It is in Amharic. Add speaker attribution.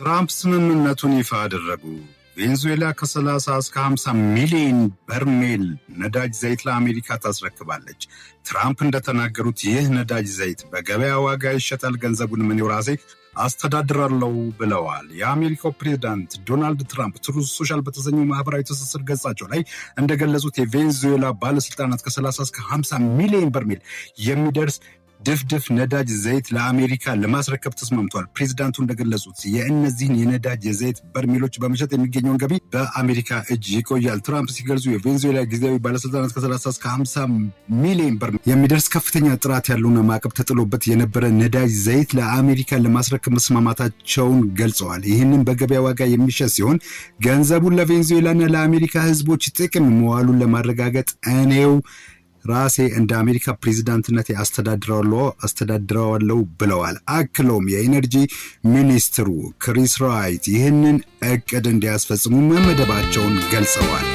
Speaker 1: ትራምፕ ስምምነቱን ይፋ አደረጉ። ቬንዙዌላ ከ30 እስከ 50 ሚሊዮን በርሜል ነዳጅ ዘይት ለአሜሪካ ታስረክባለች። ትራምፕ እንደተናገሩት ይህ ነዳጅ ዘይት በገበያ ዋጋ ይሸጣል፣ ገንዘቡንም እኔው ራሴ አስተዳድራለሁ ብለዋል። የአሜሪካው ፕሬዚዳንት ዶናልድ ትራምፕ ትሩዝ ሶሻል በተሰኘው ማህበራዊ ትስስር ገጻቸው ላይ እንደገለጹት የቬንዙዌላ ባለስልጣናት ከ30 እስከ 50 ሚሊዮን በርሜል የሚደርስ ድፍድፍ ነዳጅ ዘይት ለአሜሪካ ለማስረከብ ተስማምቷል። ፕሬዚዳንቱ እንደገለጹት የእነዚህን የነዳጅ የዘይት በርሜሎች በመሸጥ የሚገኘውን ገቢ በአሜሪካ እጅ ይቆያል። ትራምፕ ሲገልጹ የቬንዙዌላ ጊዜያዊ ባለስልጣናት ከ30 እስከ 50 ሚሊዮን በርሜል የሚደርስ ከፍተኛ ጥራት ያለውና ማዕቀብ ተጥሎበት የነበረ ነዳጅ ዘይት ለአሜሪካ ለማስረከብ መስማማታቸውን ገልጸዋል። ይህንን በገበያ ዋጋ የሚሸጥ ሲሆን ገንዘቡን ለቬንዙዌላና ለአሜሪካ ሕዝቦች ጥቅም መዋሉን ለማረጋገጥ እኔው ራሴ እንደ አሜሪካ ፕሬዚዳንትነት አስተዳድረዋለሁ ብለዋል። አክለውም የኢነርጂ ሚኒስትሩ ክሪስ ራይት ይህንን እቅድ እንዲያስፈጽሙ መመደባቸውን ገልጸዋል።